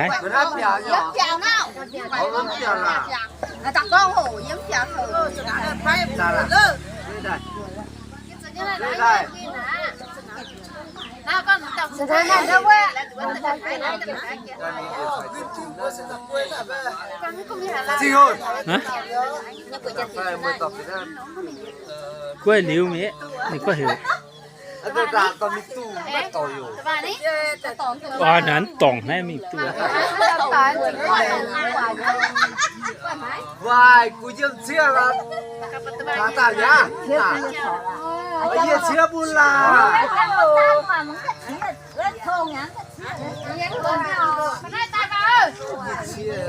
Naaiv deix naaiv, naaiv naaiv. Guai liuz mienh, ninh guai heuc. Oix naaiv dorngc naaiv mingh duqv. Waaic, gu'nyuoz ciev lorqc. Yie ciev bun laac.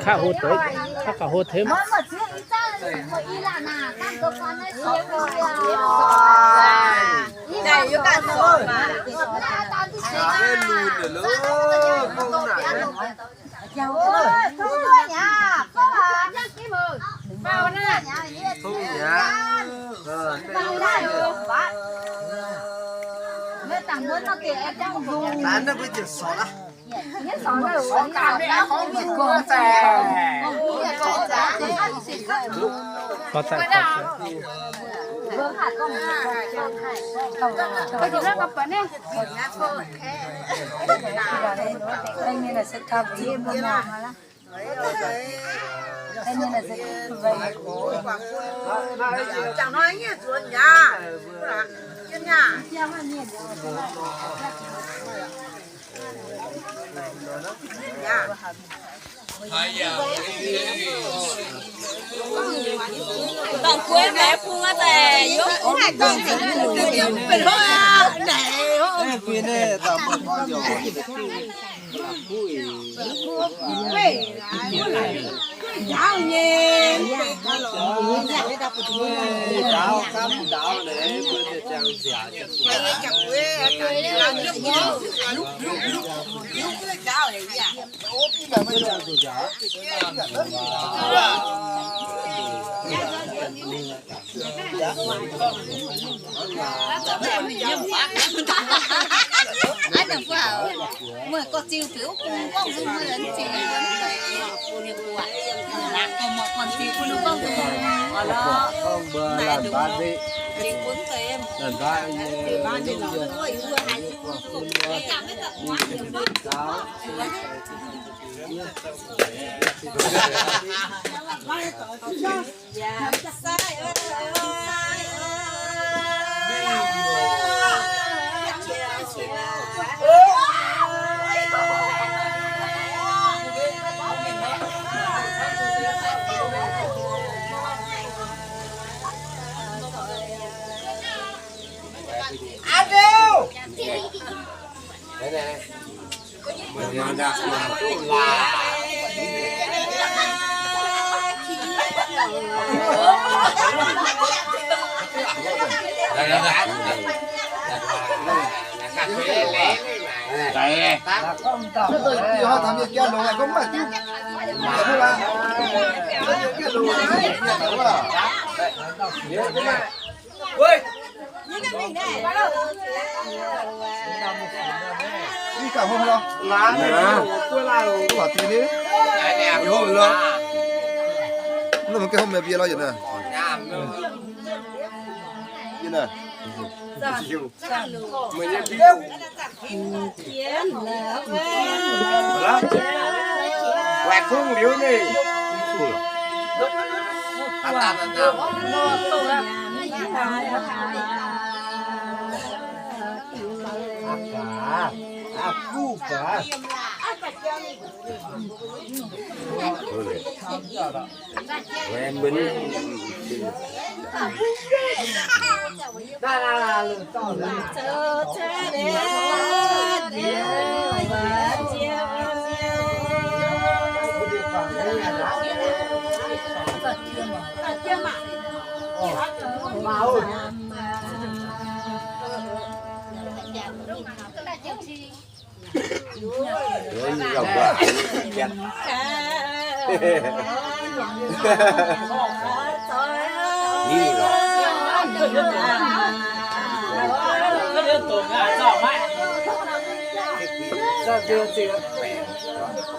Kaav hlo deix, kaav gauh hlo deix.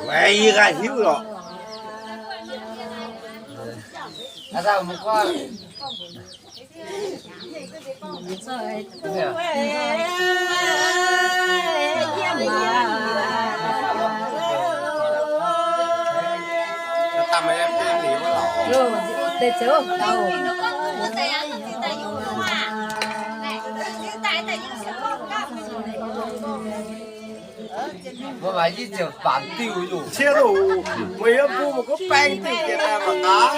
Weic yie ganh hiuv lorqc. Mbuo maaih i ziepc baamc diuh nyungc. Cie loh, meih yiem bung mbuo gorngv baeng diuh jiex daaih mangc gaax.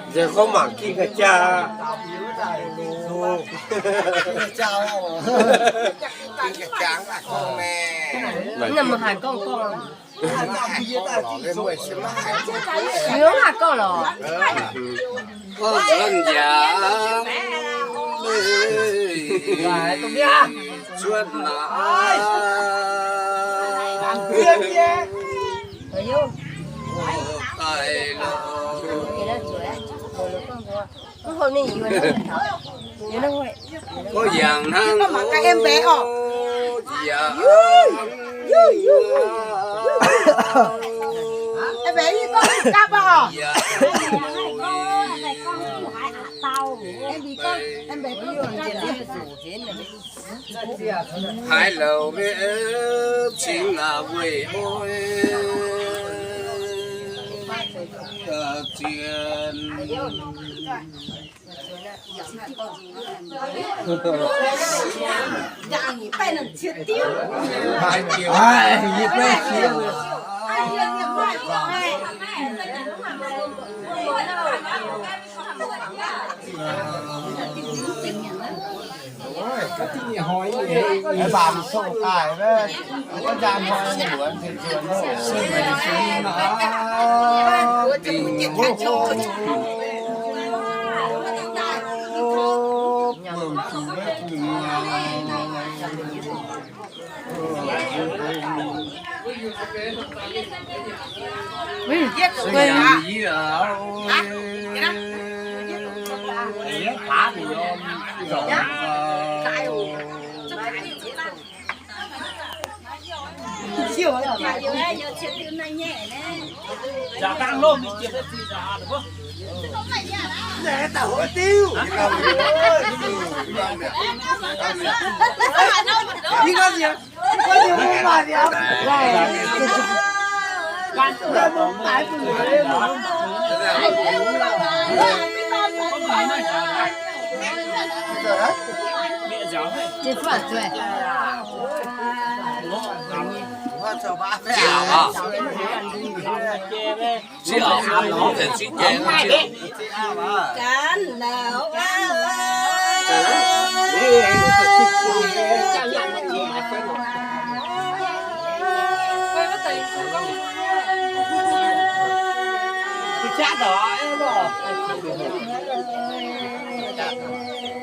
Nzengc gorngv mangc Ging Ga'jang. Ging Ga'jang gorngv meh. Mv, mv haih gorngv gorngv. Mv haih gorngv lorqc. Gorngv nzengc cuotv naaiv daaih loh. Gorngv yangh hnangv nziaauc. Haaix louc mv cingx laaix weih oix zien.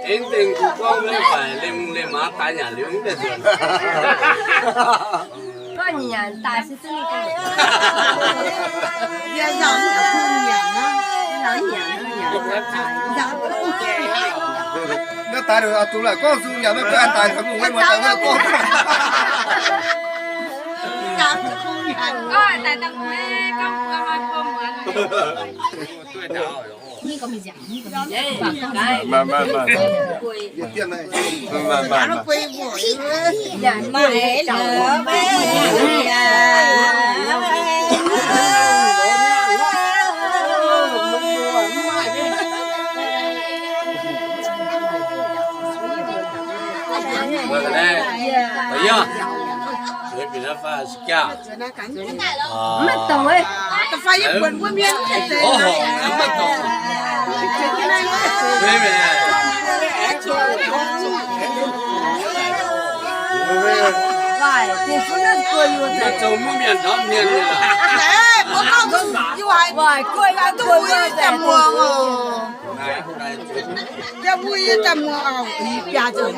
Dengv dengv kuv gorngv maiv faix lengh lengh maaz daaih nyanc liuz mv deix nzuonx. Gorngv nyanc daaih se duqv. Naaiv daaih ninh zuqc laaix gorngv zuqc nyanc maiv buatc an daaih taux mungh wuov muoz daaih wuov gorngv. Maaih, maaih, maaih. Maiv dongh, maiv dongh. Waaic, diex fun naaiv guoqv yuoz zaeqc. Zoux mv mienh ndortv mienh. Waaic, guoqv yuoz, guoqv yuoz zaeqc. Yie mbuo yie daaih muoz, biaa zoux.